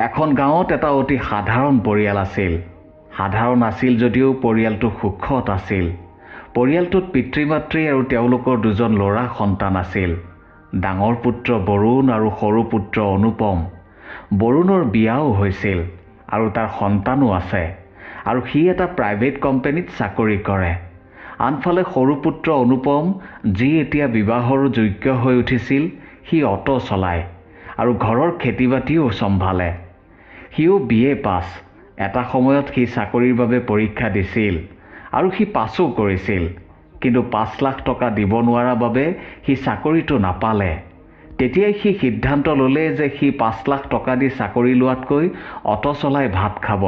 এখন গাঁৱত এটা অতি সাধাৰণ পৰিয়াল আছিল। সাধাৰণ আছিল যদিও পৰিয়ালটো সুখত আছিল। পৰিয়ালটোত পিতৃ মাতৃ আৰু তেওঁলোকৰ দুজন ল'ৰা সন্তান আছিল। ডাঙৰ পুত্ৰ বৰুণ আৰু সৰু পুত্ৰ অনুপম। বৰুণৰ বিয়াও হৈছিল আৰু তাৰ সন্তানো আছে আৰু সি এটা প্ৰাইভেট কোম্পানীত চাকৰি কৰে। আনফালে সৰু পুত্ৰ অনুপম, যি এতিয়া বিবাহৰো যোগ্য হৈ উঠিছিল, সি অট' চলায় আৰু ঘৰৰ খেতি বাতিও চম্ভালে। সিও বি.এ. পাছ। এটা সময়ত সি চাকৰিৰ বাবে পৰীক্ষা দিছিল আৰু সি পাছো কৰিছিল, কিন্তু 5 লাখ টকা দিব নোৱাৰা বাবে সি চাকৰিটো নাপালে। তেতিয়াই সি সিদ্ধান্ত ল'লে যে সি 5 লাখ টকা দি চাকৰি লোৱাতকৈ অট' চলাই ভাত খাব।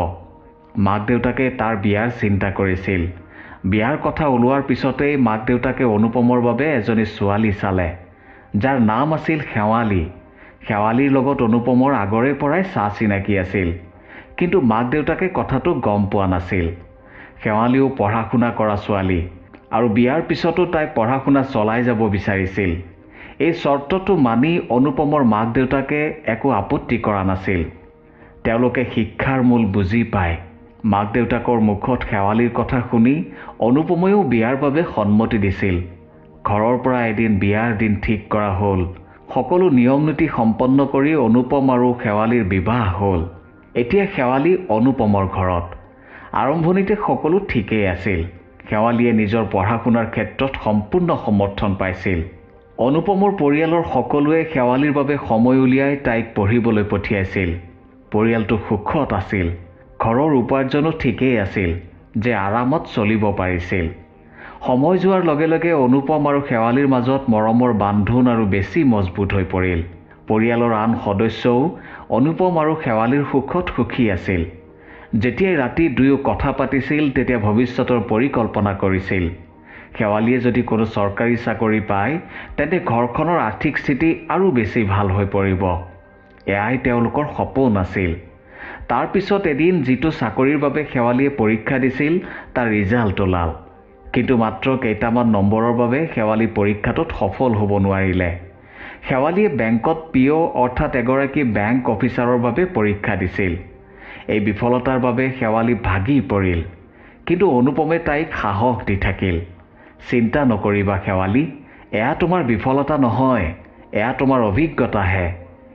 মাক দেউতাকে তাৰ বিয়াৰ চিন্তা কৰিছিল। বিয়াৰ কথা ওলোৱাৰ পিছতেই মাক দেউতাকে অনুপমৰ বাবে এজনী ছোৱালী চালে, যাৰ নাম আছিল শেৱালি। শেৱালিৰ লগত অনুপমৰ আগৰে পৰাই চা চিনাকি আছিল, কিন্তু মাক দেউতাকে কথাটো গম পোৱা নাছিল। শেৱালিও পঢ়া শুনা কৰা ছোৱালী আৰু বিয়াৰ পিছতো তাই পঢ়া শুনা চলাই যাব বিচাৰিছিল। এই চৰ্তটো মানি অনুপমৰ মাক দেউতাকে একো আপত্তি কৰা নাছিল। তেওঁলোকে শিক্ষাৰ মূল বুজি পায়। মাক দেউতাকৰ মুখত শেৱালিৰ কথা শুনি অনুপমেও বিয়াৰ বাবে সন্মতি দিছিল। ঘৰৰ পৰা এদিন বিয়াৰ দিন ঠিক কৰা হ'ল। সকলো নিয়ম নীতি সম্পন্ন কৰি অনুপম আৰু শেৱালিৰ বিবাহ হ'ল। এতিয়া শেৱালি অনুপমৰ ঘৰত। আৰম্ভণিতে সকলো ঠিকেই আছিল। শেৱালিয়ে নিজৰ পঢ়া শুনাৰ ক্ষেত্ৰত সম্পূৰ্ণ সমৰ্থন পাইছিল। অনুপমৰ পৰিয়ালৰ সকলোৱে শেৱালিৰ বাবে সময় উলিয়াই তাইক পঢ়িবলৈ পঠিয়াইছিল। পৰিয়ালটো সুখত আছিল। ঘৰৰ উপাৰ্জনো ঠিকেই আছিল যে আৰামত চলিব পাৰিছিল। সময় যোৱাৰ লগে লগে অনুপম আৰু শেৱালিৰ মাজত মৰমৰ বান্ধোন আৰু বেছি মজবুত হৈ পৰিল। পৰিয়ালৰ আন সদস্যও অনুপম আৰু শেৱালিৰ সুখত সুখী আছিল। যেতিয়াই ৰাতি দুয়ো কথা পাতিছিল, তেতিয়া ভৱিষ্যতৰ পৰিকল্পনা কৰিছিল। শেৱালিয়ে যদি কোনো চৰকাৰী চাকৰি পায়, তেন্তে ঘৰখনৰ আৰ্থিক স্থিতি আৰু বেছি ভাল হৈ পৰিব। এয়াই তেওঁলোকৰ সপোন আছিল। তাৰপিছত এদিন যিটো চাকৰিৰ বাবে শেৱালিয়ে পৰীক্ষা দিছিল, তাৰ ৰিজাল্ট ওলাল। কিন্তু মাত্ৰ কেইটামান নম্বৰৰ বাবে শেৱালি পৰীক্ষাটোত সফল হ'ব নোৱাৰিলে। শেৱালিয়ে বেংকত পি.অ' অৰ্থাৎ এগৰাকী বেংক অফিচাৰৰ বাবে পৰীক্ষা দিছিল। এই বিফলতাৰ বাবে শেৱালি ভাগি পৰিল। কিন্তু অনুপমে তাইক সাহস দি থাকিল। চিন্তা নকৰিবা শেৱালি, এয়া তোমাৰ বিফলতা নহয়, এয়া তোমাৰ অভিজ্ঞতাহে।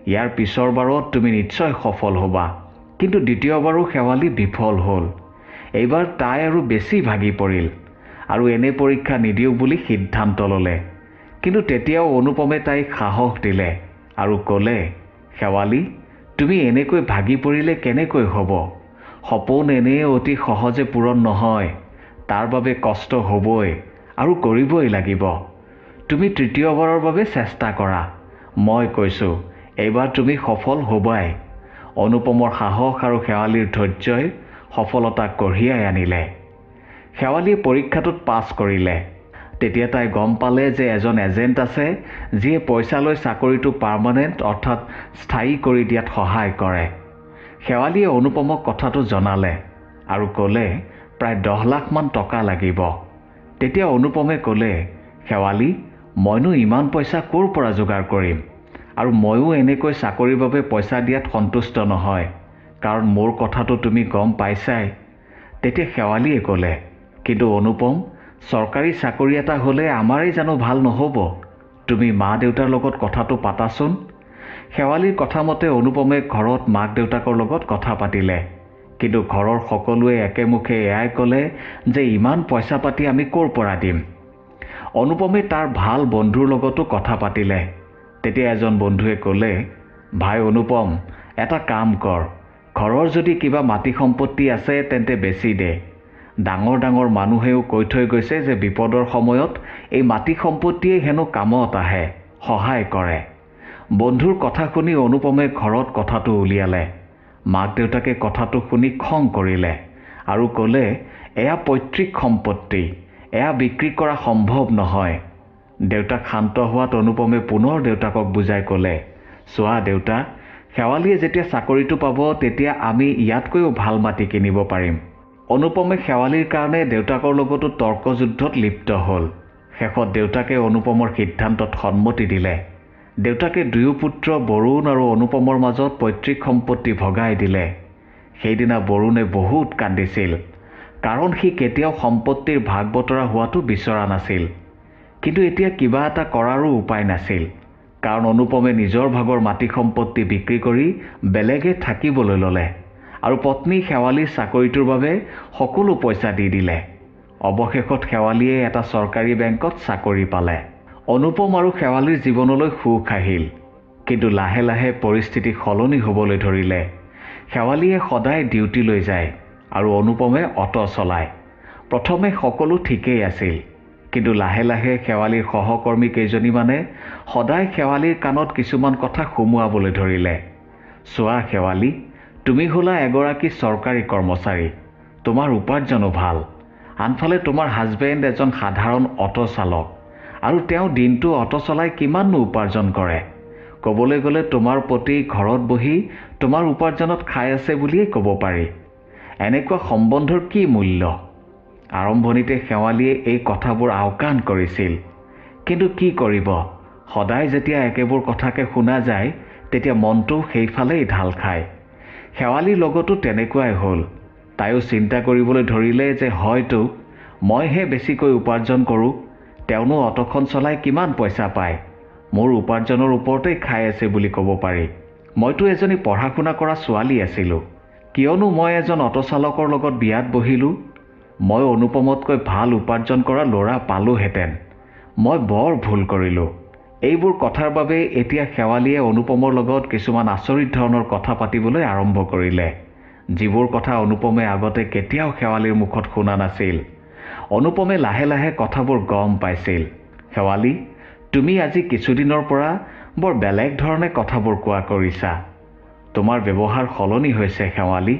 ইয়াৰ পিছৰ বাৰত তুমি নিশ্চয় সফল হ'বা। কিন্তু দ্বিতীয়বাৰো শেৱালি বিফল হ'ল। এইবাৰ তাই আৰু বেছি ভাগি পৰিল আৰু এনে পৰীক্ষা নিদিওঁ বুলি সিদ্ধান্ত ল'লে। কিন্তু তেতিয়াও অনুপমে তাইক সাহস দিলে আৰু ক'লে, শেৱালি, তুমি এনেকৈ ভাগি পৰিলে কেনেকৈ হ'ব? সপোন এনেই অতি সহজে পূৰণ নহয়, তাৰ বাবে কষ্ট হ'বই আৰু কৰিবই লাগিব। তুমি তৃতীয়বাৰৰ বাবে চেষ্টা কৰা, মই কৈছোঁ, এইবাৰ তুমি সফল হ'বাই। অনুপমৰ সাহস আৰু শেৱালিৰ ধৈৰ্যই সফলতা কঢ়িয়াই আনিলে। শেৱালিয়ে পৰীক্ষাটোত পাছ কৰিলে। তেতিয়া তাই গম পালে যে এজন এজেণ্ট আছে, যিয়ে পইচা লৈ চাকৰিটো পাৰ্মানেণ্ট অৰ্থাৎ স্থায়ী কৰি দিয়াত সহায় কৰে। শেৱালিয়ে অনুপমক কথাটো জনালে আৰু ক'লে, প্ৰায় 10 লাখমান টকা লাগিব। তেতিয়া অনুপমে ক'লে, শেৱালি, মইনো ইমান পইচা ক'ৰ পৰা যোগাৰ কৰিম? আৰু ময়ো এনেকৈ চাকৰিৰ বাবে পইচা দিয়াত সন্তুষ্ট নহয়, কাৰণ মোৰ কথাটো তুমি গম পাইছাই। তেতিয়া শেৱালিয়ে ক'লে, কিন্তু অনুপম, চৰকাৰী চাকৰি এটা হ'লে আমাৰেই জানো ভাল নহ'ব? তুমি মা দেউতাৰ লগত কথাটো পাতাচোন। শেৱালিৰ কথামতে অনুপমে ঘৰত মাক দেউতাকৰ লগত কথা পাতিলে। কিন্তু ঘৰৰ সকলোৱে একেমুখে এয়াই ক'লে যে ইমান পইচা পাতি আমি ক'ৰ পৰা দিম? অনুপমে তাৰ ভাল বন্ধুৰ লগতো কথা পাতিলে। তেতিয়া এজন বন্ধুৱে ক'লে, ভাই অনুপম, এটা কাম কৰ, ঘৰৰ যদি কিবা মাটি সম্পত্তি আছে তেন্তে বেচি দে। ডাঙৰ ডাঙৰ মানুহেও কৈ থৈ গৈছে যে বিপদৰ সময়ত এই মাটি সম্পত্তিয়ে হেনো কামত আহে, সহায় কৰে। বন্ধুৰ কথা শুনি অনুপমে ঘৰত কথাটো উলিয়ালে। মাক দেউতাকে কথাটো শুনি খং কৰিলে আৰু ক'লে, এয়া পৈতৃক সম্পত্তি, এয়া বিক্ৰী কৰা সম্ভৱ নহয়। দেউতাক শান্ত হোৱাত অনুপমে পুনৰ দেউতাকক বুজাই ক'লে, চোৱা দেউতা, শেৱালিয়ে যেতিয়া চাকৰিটো পাব তেতিয়া আমি ইয়াতকৈও ভাল মাটি কিনিব পাৰিম। অনুপমে শেৱালিৰ কাৰণে দেউতাকৰ লগতো তৰ্কযুদ্ধত লিপ্ত হ'ল। শেষত দেউতাকে অনুপমৰ সিদ্ধান্তত সন্মতি দিলে। দেউতাকে দুয়ো পুত্ৰ বৰুণ আৰু অনুপমৰ মাজত পৈতৃক সম্পত্তি ভগাই দিলে। সেইদিনা বৰুণে বহুত কান্দিছিল, কাৰণ সি কেতিয়াও সম্পত্তিৰ ভাগ বতৰা হোৱাটো বিচৰা নাছিল। কিন্তু এতিয়া কিবা এটা কৰাৰো উপায় নাছিল, কাৰণ অনুপমে নিজৰ ভাগৰ মাটি সম্পত্তি বিক্ৰী কৰি বেলেগে থাকিবলৈ ল'লে আৰু পত্নী শেৱালীৰ চাকৰিটোৰ বাবে সকলো পইচা দি দিলে। অৱশেষত শেৱালীয়ে এটা চৰকাৰী বেংকত চাকৰি পালে। অনুপম আৰু শেৱালীৰ জীৱনলৈ সুখ আহিল। কিন্তু লাহে লাহে পৰিস্থিতি সলনি হ'বলৈ ধৰিলে। শেৱালীয়ে সদায় ডিউটিলৈ যায় আৰু অনুপমে অট' চলায়। প্ৰথমে সকলো ঠিকেই আছিল, কিন্তু লাহে লাহে শেৱালীৰ সহকৰ্মী কেইজনীমানে সদায় শেৱালীৰ কাণত কিছুমান কথা সুমুৱাবলৈ ধৰিলে। চোৱা শেৱালী, তুমি হ'লা এগৰাকী চৰকাৰী কৰ্মচাৰী, তোমাৰ উপাৰ্জনো ভাল, আনফালে তোমাৰ হাজবেণ্ড এজন সাধাৰণ অট' চালক আৰু তেওঁ দিনটো অট' চলাই কিমাননো উপাৰ্জন কৰে। ক'বলৈ গ'লে তোমাৰ পতি ঘৰত বহি তোমাৰ উপাৰ্জনত খাই আছে বুলিয়েই ক'ব পাৰি। এনেকুৱা সম্বন্ধৰ কি মূল্য? আৰম্ভণিতে শেৱালীয়ে এই কথাবোৰ আওকাণ কৰিছিল, কিন্তু কি কৰিব, সদায় যেতিয়া একেবোৰ কথাকে শুনা যায় তেতিয়া মনটো সেইফালেই ঢাল খায়। শেৱালীৰ লগতো তেনেকুৱাই হ'ল। তাইও চিন্তা কৰিবলৈ ধৰিলে যে হয়তো মইহে বেছিকৈ উপাৰ্জন কৰোঁ, তেওঁনো অট'খন চলাই কিমান পইচা পায়, মোৰ উপাৰ্জনৰ ওপৰতেই খাই আছে বুলি ক'ব পাৰি। মইতো এজনী পঢ়া শুনা কৰা ছোৱালী আছিলোঁ, কিয়নো মই এজন অট'চালকৰ লগত বিয়াত বহিলোঁ? মই অনুপমতকৈ ভাল উপাৰ্জন কৰা ল'ৰা পালোঁহেঁতেন। মই বৰ ভুল কৰিলোঁ। এইবোৰ কথাৰ বাবে এতিয়া শেৱালীয়ে অনুপমৰ লগত কিছুমান আচৰিত ধৰণৰ কথা পাতিবলৈ আৰম্ভ কৰিলে, যিবোৰ কথা অনুপমে আগতে কেতিয়াও শেৱালীৰ মুখত শুনা নাছিল। অনুপমে লাহে লাহে কথাবোৰ গম পাইছিল। শেৱালী, তুমি আজি কিছুদিনৰ পৰা বৰ বেলেগ ধৰণে কথাবোৰ কোৱা কৰিছা, তোমাৰ ব্যৱহাৰ সলনি হৈছে। শেৱালী,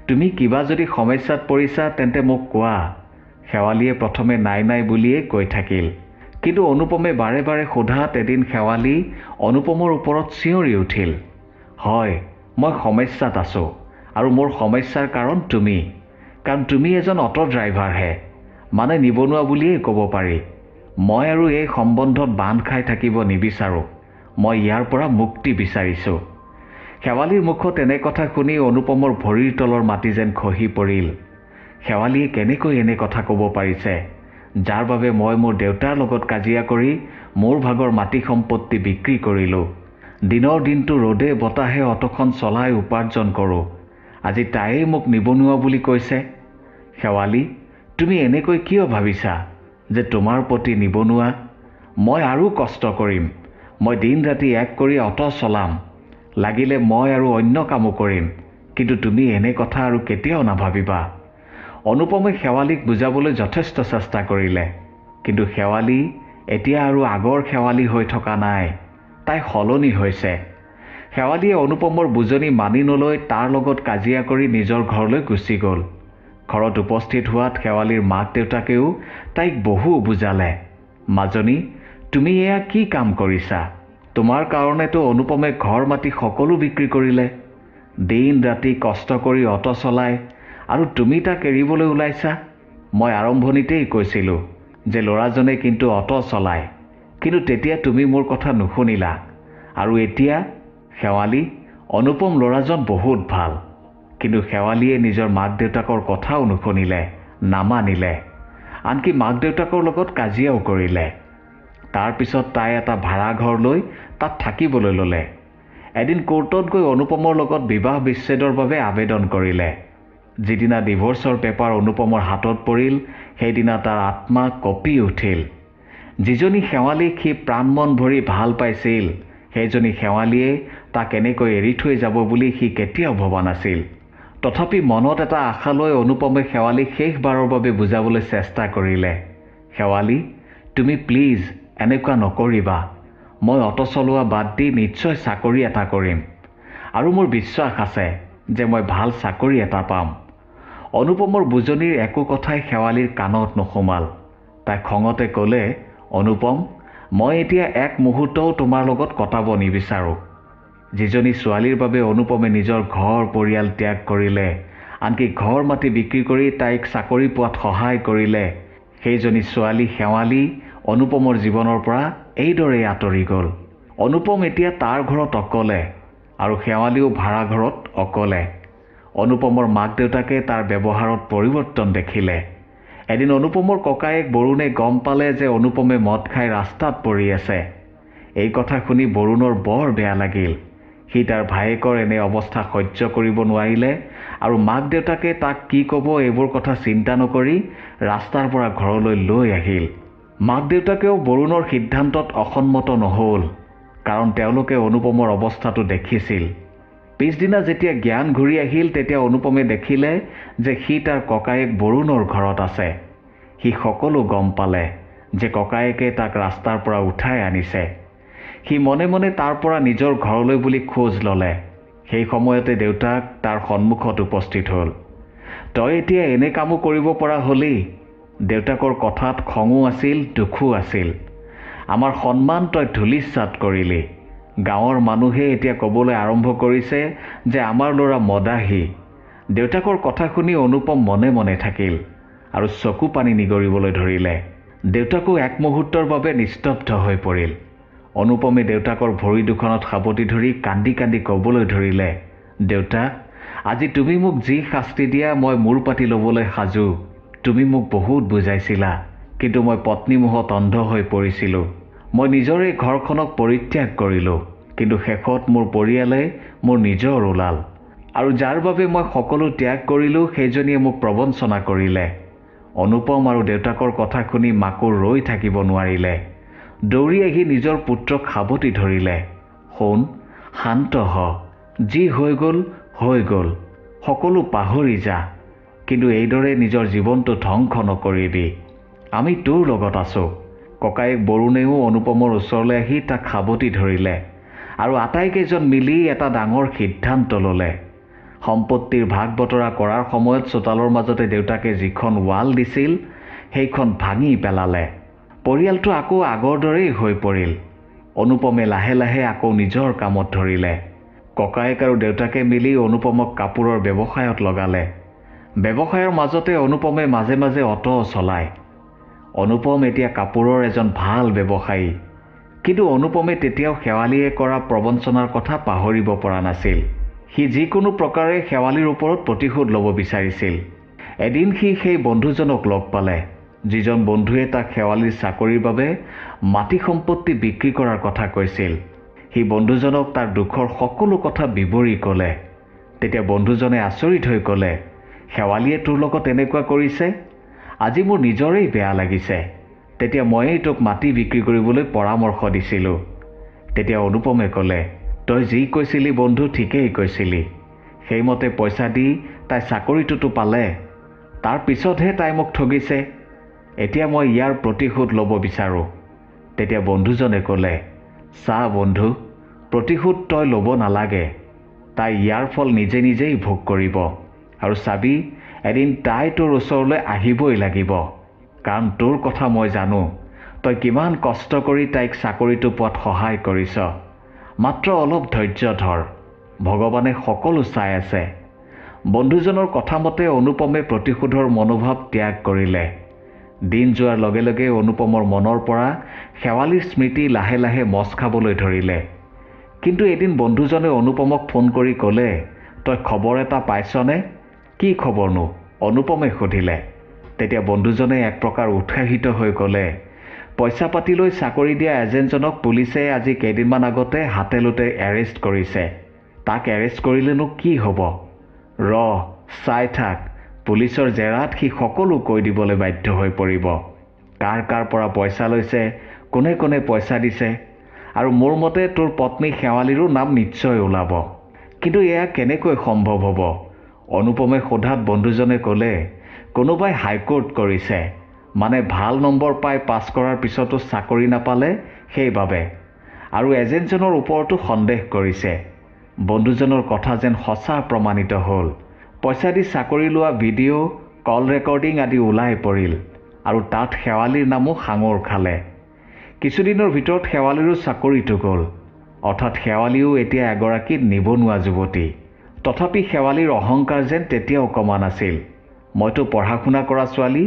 তুমি কিবা যদি সমস্যাত পৰিছা তেন্তে মোক কোৱা। শেৱালীয়ে প্ৰথমে নাই নাই বুলিয়েই কৈ থাকিল, কিন্তু অনুপমে বাৰে বাৰে সোধাত এদিন শেৱালী অনুপমৰ ওপৰত চিঞৰি উঠিল, হয়, মই সমস্যাত আছোঁ আৰু মোৰ সমস্যাৰ কাৰণ তুমি, কাৰণ তুমি এজন অট' ড্ৰাইভাৰহে, মানে নিবনুৱা বুলিয়েই ক'ব পাৰি। মই আৰু এই সম্বন্ধত বান্ধ খাই থাকিব নিবিচাৰোঁ, মই ইয়াৰ পৰা মুক্তি বিচাৰিছোঁ। শেৱালীৰ মুখত এনে কথা শুনি অনুপমৰ ভৰিৰ তলৰ মাটি যেন খহি পৰিল। শেৱালীয়ে কেনেকৈ এনে কথা ক'ব পাৰিছে, যাৰ বাবে মই মোৰ দেউতাৰ লগত কাজিয়া কৰি মোৰ ভাগৰ মাটি সম্পত্তি বিক্ৰী কৰিলোঁ, দিনৰ দিনটো ৰ'দে বতাহে অট'খন চলাই উপাৰ্জন কৰোঁ, আজি তাইয়ে মোক নিবনুৱা বুলি কৈছে। শেৱালী, তুমি এনেকৈ কিয় ভাবিছা যে তোমাৰ প্ৰতি নিবনুৱা? মই আৰু কষ্ট কৰিম, মই দিন ৰাতি এক কৰি অট' চলাম, লাগিলে মই আৰু অন্য কামো কৰিম, কিন্তু তুমি এনে কথা আৰু কেতিয়াও নাভাবিবা। অনুপমে শেৱালীক বুজাবলৈ যথেষ্ট চেষ্টা কৰিলে, কিন্তু শেৱালী এতিয়া আৰু আগৰ শেৱালী হৈ থকা নাই, তাই সলনি হৈছে। শেৱালীয়ে অনুপমৰ বুজনি মানি নলৈ তাৰ লগত কাজিয়া কৰি নিজৰ ঘৰলৈ গুচি গ'ল। ঘৰত উপস্থিত হোৱাত শেৱালীৰ মাক দেউতাকেও তাইক বহু বুজালে, মাজনী, তুমি এয়া কি কাম কৰিছা? তোমাৰ কাৰণেতো অনুপমে ঘৰ মাটি সকলো বিক্ৰী কৰিলে, দিন ৰাতি কষ্ট কৰি অট' চলায় আৰু তুমি তাক এৰিবলৈ ওলাইছা। মই আৰম্ভণিতেই কৈছিলোঁ যে ল'ৰাজনে কিন্তু অট' চলায়, কিন্তু তেতিয়া তুমি মোৰ কথা নুশুনিলা। আৰু এতিয়া শেৱালী, অনুপম ল'ৰাজন বহুত ভাল, কিন্তু শেৱালীয়ে নিজৰ মাক দেউতাকৰ কথাও নুশুনিলে, নামানিলে, আনকি মাক দেউতাকৰ লগত কাজিয়াও কৰিলে। তাৰপিছত তাই এটা ভাড়াঘৰ লৈ তাত থাকিবলৈ ল'লে। এদিন কোৰ্টত গৈ অনুপমৰ লগত বিবাহ বিচ্ছেদৰ বাবে আবেদন কৰিলে। যিদিনা ডিভোৰ্চৰ পেপাৰ অনুপমৰ হাতত পৰিল, সেইদিনা তাৰ আত্মা কঁপি উঠিল। যিজনী শেৱালীক সি প্ৰাণ মন ভৰি ভাল পাইছিল, সেইজনী শেৱালীয়ে তাক এনেকৈ এৰি থৈ যাব বুলি সি কেতিয়াও ভবা নাছিল। তথাপি মনত এটা আশা লৈ অনুপমে শেৱালীক শেষবাৰৰ বাবে বুজাবলৈ চেষ্টা কৰিলে, শেৱালী, তুমি প্লিজ এনেকুৱা নকৰিবা, মই অট' চলোৱা বাদ দি নিশ্চয় চাকৰি এটা কৰিম আৰু মোৰ বিশ্বাস আছে যে মই ভাল চাকৰি এটা পাম। অনুপমৰ বুজনিৰ একো কথাই শেৱালীৰ কাণত নোসোমাল। তাই খঙতে ক'লে, অনুপম, মই এতিয়া এক মুহূৰ্তও তোমাৰ লগত কটাব নিবিচাৰোঁ। যিজনী ছোৱালীৰ বাবে অনুপমে নিজৰ ঘৰ পৰিয়াল ত্যাগ কৰিলে, আনকি ঘৰ মাটি বিক্ৰী কৰি তাইক চাকৰি পোৱাত সহায় কৰিলে, সেইজনী ছোৱালী শেৱালী অনুপমৰ জীৱনৰ পৰা এইদৰেই আঁতৰি গ'ল। অনুপম এতিয়া তাৰ ঘৰত অকলে আৰু শেৱালিও ভাড়া ঘৰত অকলে। অনুপমৰ মাক দেউতাকে তাৰ ব্যৱহাৰত পৰিৱৰ্তন দেখিলে। এদিন অনুপমৰ ককায়েক বৰুণে গম পালে যে অনুপমে মদ খাই ৰাস্তাত পৰি আছে। এই কথা শুনি বৰুণৰ বৰ বেয়া লাগিল। সি তাৰ ভায়েকৰ এনে অৱস্থা সহ্য কৰিব নোৱাৰিলে আৰু মাক দেউতাকে তাক কি ক'ব এইবোৰ কথা চিন্তা নকৰি ৰাস্তাৰ পৰা ঘৰলৈ লৈ আহিল। মাক দেউতাকেও বৰুণৰ সিদ্ধান্তত অসন্মত নহ'ল, কাৰণ তেওঁলোকে অনুপমৰ অৱস্থাটো দেখিছিল। পিছদিনা যেতিয়া জ্ঞান ঘূৰি আহিল, তেতিয়া অনুপমে দেখিলে যে সি তাৰ ককায়েক বৰুণৰ ঘৰত আছে। সি সকলো গম পালে যে ককায়েকে তাক ৰাস্তাৰ পৰা উঠাই আনিছে। সি মনে মনে তাৰ পৰা নিজৰ ঘৰলৈ বুলি খোজ ল'লে। সেই সময়তে দেউতাক তাৰ সন্মুখত উপস্থিত হ'ল। তই এতিয়া এনে কামো কৰিব পৰা হ'লি? দেউতাকৰ কথাত খঙো আছিল, দুখো আছিল। আমাৰ সন্মান তই ধূলিসাৎ কৰিলি। গাঁৱৰ মানুহে এতিয়া ক'বলৈ আৰম্ভ কৰিছে যে আমাৰ ল'ৰা মদাহী। দেউতাকৰ কথা শুনি অনুপম মনে মনে থাকিল আৰু চকু পানী নিগৰিবলৈ ধৰিলে। দেউতাকো এক মুহূৰ্তৰ বাবে নিস্তব্ধ হৈ পৰিল। অনুপমে দেউতাকৰ ভৰি দুখনত সাৱটি ধৰি কান্দি কান্দি ক'বলৈ ধৰিলে, দেউতা, আজি তুমি মোক যি শাস্তি দিয়া মই মূৰ পাতি ল'বলৈ সাজু। তুমি মোক বহুত বুজাইছিলা, কিন্তু মই পত্নীমোহত অন্ধ হৈ পৰিছিলোঁ। মই নিজৰে ঘৰখনক পৰিত্যাগ কৰিলোঁ, কিন্তু শেষত মোৰ পৰিয়ালে মোৰ নিজৰ ওলাল আৰু যাৰ বাবে মই সকলো ত্যাগ কৰিলোঁ সেইজনীয়ে মোক প্ৰবঞ্চনা কৰিলে। অনুপম আৰু দেউতাকৰ কথা শুনি মাকো ৰৈ থাকিব নোৱাৰিলে। দৌৰি আহি নিজৰ পুত্ৰক সাৱটি ধৰিলে। সোণ, শান্ত হ, যি হৈ গ'ল হৈ গ'ল, সকলো পাহৰি যা, কিন্তু এইদৰে নিজৰ জীৱনটো ধ্বংস নকৰিবি। আমি তোৰ লগত আছোঁ। ককায়েক বৰুণেও অনুপমৰ ওচৰলৈ আহি তাক সাৱটি ধৰিলে আৰু আটাইকেইজন মিলি এটা ডাঙৰ সিদ্ধান্ত ল'লে। সম্পত্তিৰ ভাগ বতৰা কৰাৰ সময়ত চোতালৰ মাজতে দেউতাকে যিখন ৱাল দিছিল সেইখন ভাঙি পেলালে। পৰিয়ালটো আকৌ আগৰ দৰেই হৈ পৰিল। অনুপমে লাহে লাহে আকৌ নিজৰ কামত ধৰিলে। ককায়েক আৰু দেউতাকে মিলি অনুপমক কাপোৰৰ ব্যৱসায়ত লগালে। ব্যৱসায়ৰ মাজতে অনুপমে মাজে মাজে অট' চলায়। অনুপম এতিয়া কাপোৰৰ এজন ভাল ব্যৱসায়ী। কিন্তু অনুপমে তেতিয়াও শেৱালিয়ে কৰা প্ৰবঞ্চনাৰ কথা পাহৰিব পৰা নাছিল। সি যিকোনো প্ৰকাৰে শেৱালিৰ ওপৰত প্ৰতিশোধ ল'ব বিচাৰিছিল। এদিন সি সেই বন্ধুজনক লগ পালে, যিজন বন্ধুৱে তাক শেৱালিৰ চাকৰিৰ বাবে মাটি সম্পত্তি বিক্ৰী কৰাৰ কথা কৈছিল। সি বন্ধুজনক তাৰ দুখৰ সকলো কথা বিৱৰি ক'লে। তেতিয়া বন্ধুজনে আচৰিত হৈ ক'লে, শেৱালিয়ে তোৰ লগত এনেকুৱা কৰিছে? আজি মোৰ নিজৰেই বেয়া লাগিছে। তেতিয়া ময়েই তোক মাটি বিক্ৰী কৰিবলৈ পৰামৰ্শ দিছিলোঁ। তেতিয়া অনুপমে ক'লে, তই যি কৈছিলি বন্ধু ঠিকেই কৈছিলি। সেইমতে পইচা দি তাই চাকৰিটোতো পালে, তাৰ পিছতহে তাই মোক ঠগিছে। এতিয়া মই ইয়াৰ প্ৰতিশোধ ল'ব বিচাৰোঁ। তেতিয়া বন্ধুজনে ক'লে, চা বন্ধু, প্ৰতিশোধ তই ল'ব নালাগে। তাই ইয়াৰ ফল নিজে নিজেই ভোগ কৰিব আৰু চাবি, এদিন তাই তোৰ ওচৰলৈ আহিবই লাগিব। কাৰণ তোৰ কথা মই জানো, তই কিমান কষ্ট কৰি তাইক চাকৰিটো পোৱাত সহায় কৰিছ। মাত্ৰ অলপ ধৈৰ্য ধৰ, ভগৱানে সকলো চাই আছে। বন্ধুজনৰ কথামতে অনুপমে প্ৰতিশোধৰ মনোভাৱ ত্যাগ কৰিলে। দিন যোৱাৰ লগে লগে অনুপমৰ মনৰ পৰা শেৱালিৰ স্মৃতি লাহে লাহে মচ খাবলৈ ধৰিলে। কিন্তু এদিন বন্ধুজনে অনুপমক ফোন কৰি ক'লে, তই খবৰ এটা পাইছনে? কি খবৰনো? অনুপমে সুধিলে। তেতিয়া বন্ধুজনে এক প্ৰকাৰ উৎসাহিত হৈ ক'লে, পইচা পাতি লৈ চাকৰি দিয়া এজেণ্টজনক পুলিচে আজি কেইদিনমান আগতে হাতে লোতে এৰেষ্ট কৰিছে। তাক এৰেষ্ট কৰিলেনো কি হ'ব? ৰ, চাই থাক, পুলিচৰ জেৰাত সি সকলো কৈ দিবলৈ বাধ্য হৈ পৰিব। কাৰ কাৰ পৰা পইচা লৈছে, কোনে কোনে পইচা দিছে, আৰু মোৰ মতে তোৰ পত্নী শেৱালিৰো নাম নিশ্চয় ওলাব। কিন্তু এয়া কেনেকৈ সম্ভৱ হ'ব? অনুপমে সোধাত বন্ধুজনে ক'লে, কোনোবাই হাইকোৰ্ট কৰিছে, মানে ভাল নম্বৰ পাই পাছ কৰাৰ পিছতো চাকৰি নাপালে সেইবাবে, আৰু এজেণ্টজনৰ ওপৰতো সন্দেহ কৰিছে। বন্ধুজনৰ কথা যেন সঁচা প্ৰমাণিত হ'ল। পইচা দি চাকৰি লোৱা ভিডিঅ', কল ৰেকৰ্ডিং আদি ওলাই পৰিল আৰু তাত শেৱালিৰ নামো সাঙোৰ খালে। কিছুদিনৰ ভিতৰত শেৱালিৰো চাকৰিটো গ'ল। অৰ্থাৎ শেৱালিও এতিয়া এগৰাকী নিবনুৱা যুৱতী। তথাপি শেৱালিৰ অহংকাৰ যেন তেতিয়াও কমা নাছিল। মইতো পঢ়া শুনা কৰা ছোৱালী,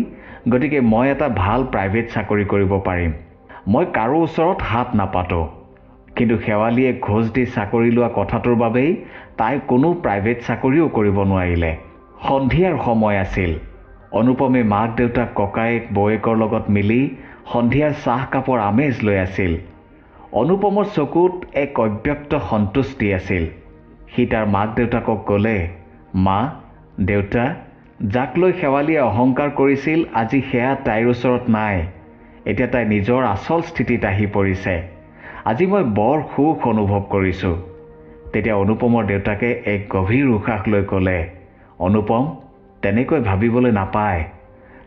গতিকে মই এটা ভাল প্ৰাইভেট চাকৰি কৰিব পাৰিম। মই কাৰো ওচৰত হাত নাপাতোঁ। কিন্তু শেৱালিয়ে ঘোচ দি চাকৰি লোৱা কথাটোৰ বাবেই তাই কোনো প্ৰাইভেট চাকৰিও কৰিব নোৱাৰিলে। সন্ধিয়াৰ সময় আছিল। অনুপমে মাক দেউতাক ককায়েক বৌয়েকৰ লগত মিলি সন্ধিয়াৰ চাহকাপৰ আমেজ লৈ আছিল। অনুপমৰ চকুত এক অব্যক্ত সন্তুষ্টি আছিল। সি তাৰ মাক দেউতাকক ক'লে, মা দেউতা, যাক লৈ শেৱালিয়ে অহংকাৰ কৰিছিল আজি সেয়া তাইৰ ওচৰত নাই। এতিয়া তাই নিজৰ আচল স্থিতিত আহি পৰিছে। আজি মই বৰ সুখ অনুভৱ কৰিছোঁ। তেতিয়া অনুপমৰ দেউতাকে এক গভীৰ উশাহ লৈ ক'লে, অনুপম, তেনেকৈ ভাবিবলৈ নাপায়।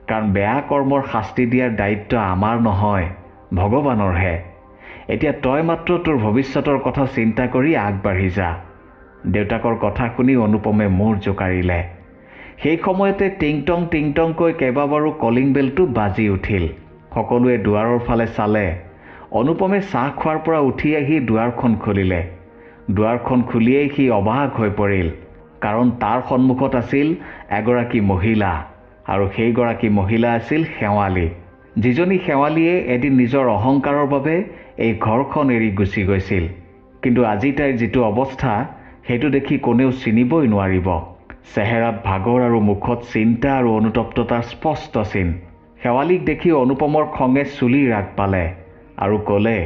কাৰণ বেয়া কৰ্মৰ শাস্তি দিয়াৰ দায়িত্ব আমাৰ নহয়, ভগৱানৰহে। এতিয়া তই মাত্ৰ তোৰ ভৱিষ্যতৰ কথা চিন্তা কৰি আগবাঢ়ি যা। দেউতাকৰ কথা শুনি অনুপমে মূৰ জোকাৰিলে। সেই সময়তে টিংটং টিংটংকৈ কেইবাবাৰো কলিং বেলটো বাজি উঠিল। সকলোৱে দুৱাৰৰ ফালে চালে। অনুপমে চাহ খোৱাৰ পৰা উঠি আহি দুৱাৰখন খুলিলে। দুৱাৰখন খুলিয়েই সি অবাক হৈ পৰিল, কাৰণ তাৰ সন্মুখত আছিল এগৰাকী মহিলা, আৰু সেইগৰাকী মহিলা আছিল শেৱালি, যিজনী শেৱালিয়ে এদিন নিজৰ অহংকাৰৰ বাবে এই ঘৰখন এৰি গুচি গৈছিল। কিন্তু আজি তাইৰ যিটো অৱস্থা, সেইটো দেখি কোনেও চিনিবই নোৱাৰিব। চেহেৰাত ভাগৰ আৰু মুখত চিন্তা আৰু অনুতপ্ততাৰ স্পষ্ট চিন। শেৱালিক দেখি অনুপমৰ খঙে চুলিৰ আগ পালে আৰু ক'লে,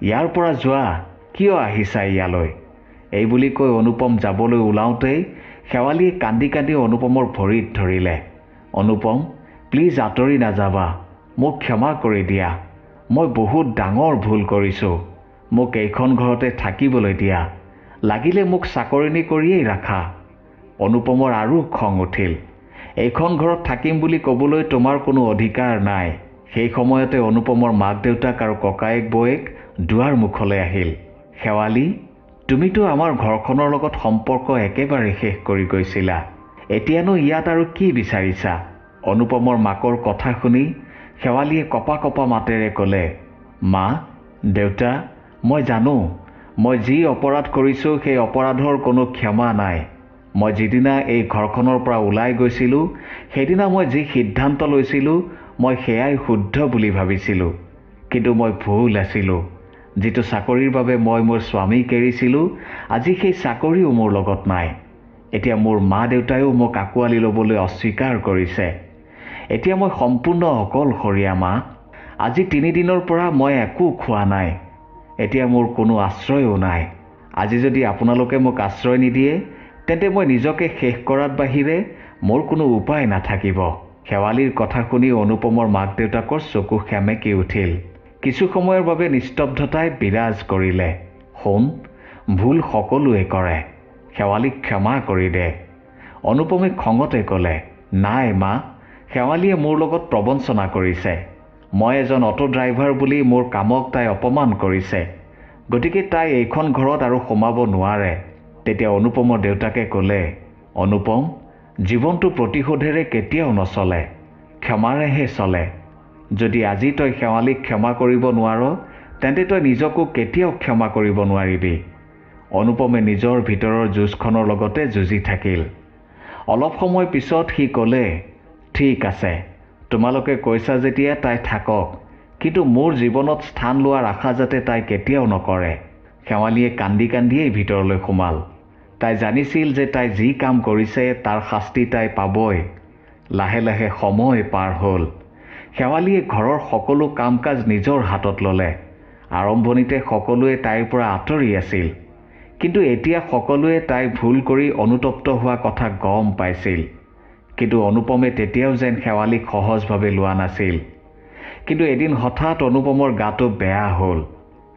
ইয়াৰ পৰা যোৱা, কিয় আহিছা ইয়ালৈ? এই বুলি কৈ অনুপম যাবলৈ ওলাওঁতেই শেৱালিয়ে কান্দি কান্দি অনুপমৰ ভৰিত ধৰিলে, অনুপম প্লিজ আঁতৰি নাযাবা, মোক ক্ষমা কৰি দিয়া, মই বহুত ডাঙৰ ভুল কৰিছোঁ, মোক এইখন ঘৰতে থাকিবলৈ দিয়া, লাগিলে মোক চাকৰিণী কৰিয়েই ৰাখা। অনুপমৰ আৰু খং উঠিল, এইখন ঘৰত থাকিম বুলি ক'বলৈ তোমাৰ কোনো অধিকাৰ নাই। সেই সময়তে অনুপমৰ মাক দেউতাক আৰু ককায়েক বৌয়েক দুৱাৰ মুখলৈ আহিল। শেৱালি, তুমিতো আমাৰ ঘৰখনৰ লগত সম্পৰ্ক একেবাৰে শেষ কৰি গৈছিলা, এতিয়ানো ইয়াত আৰু কি বিচাৰিছা? অনুপমৰ মাকৰ কথা শুনি শেৱালিয়ে কপা কপা মাতেৰে ক'লে, মা দেউতা, মই জানো মই যি অপৰাধ কৰিছোঁ সেই অপৰাধৰ কোনো ক্ষমা নাই। মই যিদিনা এই ঘৰখনৰ পৰা ওলাই গৈছিলোঁ, সেইদিনা মই যি সিদ্ধান্ত লৈছিলোঁ মই সেয়াই শুদ্ধ বুলি ভাবিছিলোঁ, কিন্তু মই ভুল আছিলোঁ। যিটো চাকৰিৰ বাবে মই মোৰ স্বামীক এৰিছিলোঁ, আজি সেই চাকৰিও মোৰ লগত নাই। এতিয়া মোৰ মা দেউতাইও মোক আঁকোৱালি ল'বলৈ অস্বীকাৰ কৰিছে। এতিয়া মই সম্পূৰ্ণ অকলশৰীয়া মা। আজি 3 দিনৰ পৰা মই একো খোৱা নাই। এতিয়া মোৰ কোনো আশ্ৰয়ো নাই। আজি যদি আপোনালোকে মোক আশ্ৰয় নিদিয়ে, তেন্তে মই নিজকে শেষ কৰাত বাহিৰে মোৰ কোনো উপায় নাথাকিব। শেৱালিৰ কথা শুনি অনুপমৰ মাক দেউতাকৰ চকু সেমেকি উঠিল। কিছু সময়ৰ বাবে নিস্তব্ধতাই বিৰাজ কৰিলে। সোণ, ভুল সকলোৱে কৰে, শেৱালিক ক্ষমা কৰি দে। অনুপমে খঙতে ক'লে, নাই মা, শেৱালিয়ে মোৰ লগত প্ৰবঞ্চনা কৰিছে। মই এজন অ'টো ড্ৰাইভাৰ বুলি মোৰ কামক তাই অপমান কৰিছে, গতিকে তাই এইখন ঘৰত আৰু সোমাব নোৱাৰে। তেতিয়া অনুপমৰ দেউতাকে ক'লে, অনুপম, জীৱনটো প্ৰতিশোধেৰে কেতিয়াও নচলে, ক্ষমাৰেহে চলে। যদি আজি তই শেৱালিক ক্ষমা কৰিব নোৱাৰ, তেন্তে তই নিজকো কেতিয়াও ক্ষমা কৰিব নোৱাৰিবি। অনুপমে নিজৰ ভিতৰৰ যুঁজখনৰ লগতে যুঁজি থাকিল। অলপ সময় পিছত সি ক'লে, ঠিক আছে, তোমালোকে কৈছা যেতিয়া তাই থাকক, কিন্তু মোৰ জীৱনত স্থান লোৱাৰ আশা যাতে তাই কেতিয়াও নকৰে। শেৱালিয়ে কান্দি কান্দিয়েই ভিতৰলৈ সোমাল। তাই জানিছিল যে তাই যি কাম কৰিছে তাৰ শাস্তি তাই পাবই। লাহে লাহে সময় পাৰ হ'ল। শেৱালিয়ে ঘৰৰ সকলো কাম কাজ নিজৰ হাতত ল'লে। আৰম্ভণিতে সকলোৱে তাইৰ পৰা আঁতৰি আছিল, কিন্তু এতিয়া সকলোৱে তাই ভুল কৰি অনুতপ্ত হোৱা কথা গম পাইছিল। কিন্তু অনুপমে তেতিয়াও যেন শেৱালিক সহজভাৱে লোৱা নাছিল। কিন্তু এদিন হঠাৎ অনুপমৰ গাটো বেয়া হ'ল।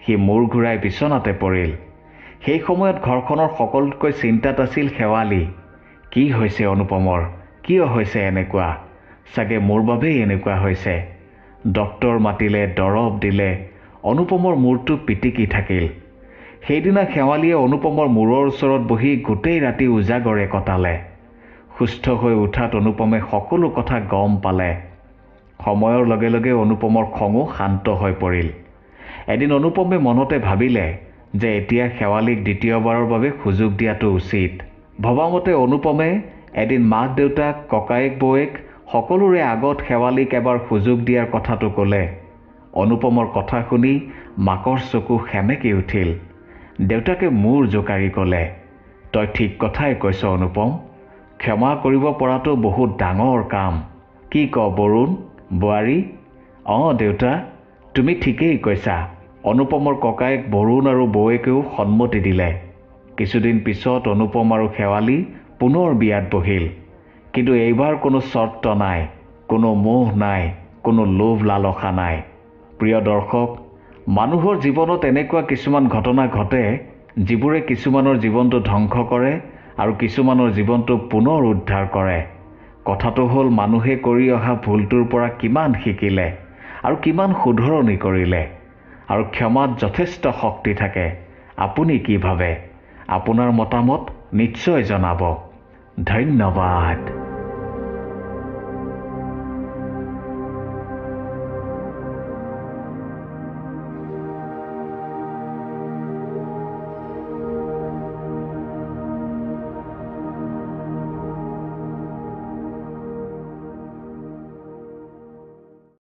সি মূৰ ঘূৰাই বিচনাতে পৰিল। সেই সময়ত ঘৰখনৰ সকলোতকৈ চিন্তাত আছিল শেৱালি। কি হৈছে অনুপমৰ? কিয় হৈছে এনেকুৱা? চাগে মোৰ বাবেই এনেকুৱা হৈছে। ডক্তৰ মাতিলে, দৰৱ দিলে। অনুপমৰ মূৰটো পিটিকি থাকিল। সেইদিনা শেৱালিয়ে অনুপমৰ মূৰৰ ওচৰত বহি গোটেই ৰাতি উজাগৰে কটালে। সুস্থ হৈ উঠাত অনুপমে সকলো কথা গম পালে। সময়ৰ লগে লগে অনুপমৰ খঙো শান্ত হৈ পৰিল। এদিন অনুপমে মনতে ভাবিলে যে এতিয়া শেৱালিক দ্বিতীয়বাৰৰ বাবে সুযোগ দিয়াটো উচিত। ভবামতে অনুপমে এদিন মাক দেউতাক, ককায়েক বৌয়েক সকলোৰে আগত শেৱালিক এবাৰ সুযোগ দিয়াৰ কথাটো ক'লে। অনুপমৰ কথা শুনি মাকৰ চকু সেমেকি উঠিল। দেউতাকে মূৰ জোকাৰি ক'লে, তই ঠিক কথাই কৈছ অনুপম, ক্ষমা কৰিব পৰাটো বহুত ডাঙৰ কাম। কি ক বৰুণ, বোৱাৰী? অঁ দেউতা, তুমি ঠিকেই কৈছা। অনুপমৰ ককায়েক বৰুণ আৰু বৌৱেকেও সন্মতি দিলে। কিছুদিন পিছত অনুপম আৰু শেৱালি পুনৰ বিয়াত বহিল। কিন্তু এইবাৰ কোনো চৰ্ত নাই, কোনো মোহ নাই, কোনো লোভ লালসা নাই। প্ৰিয় দৰ্শক, মানুহৰ জীৱনত এনেকুৱা কিছুমান ঘটনা ঘটে যিবোৰে কিছুমানৰ জীৱনটো ধ্বংস কৰে আৰু কিছুমানৰ জীৱনটো পুনৰ উদ্ধাৰ কৰে। কথাটো হ'ল, মানুহে কৰি অহা ভুলটোৰ পৰা কিমান শিকিলে আৰু কিমান শুধৰণি কৰিলে। আৰু ক্ষমাত যথেষ্ট শক্তি থাকে। আপুনি কি ভাবে? আপোনাৰ মতামত নিশ্চয় জনাব। ধন্যবাদ।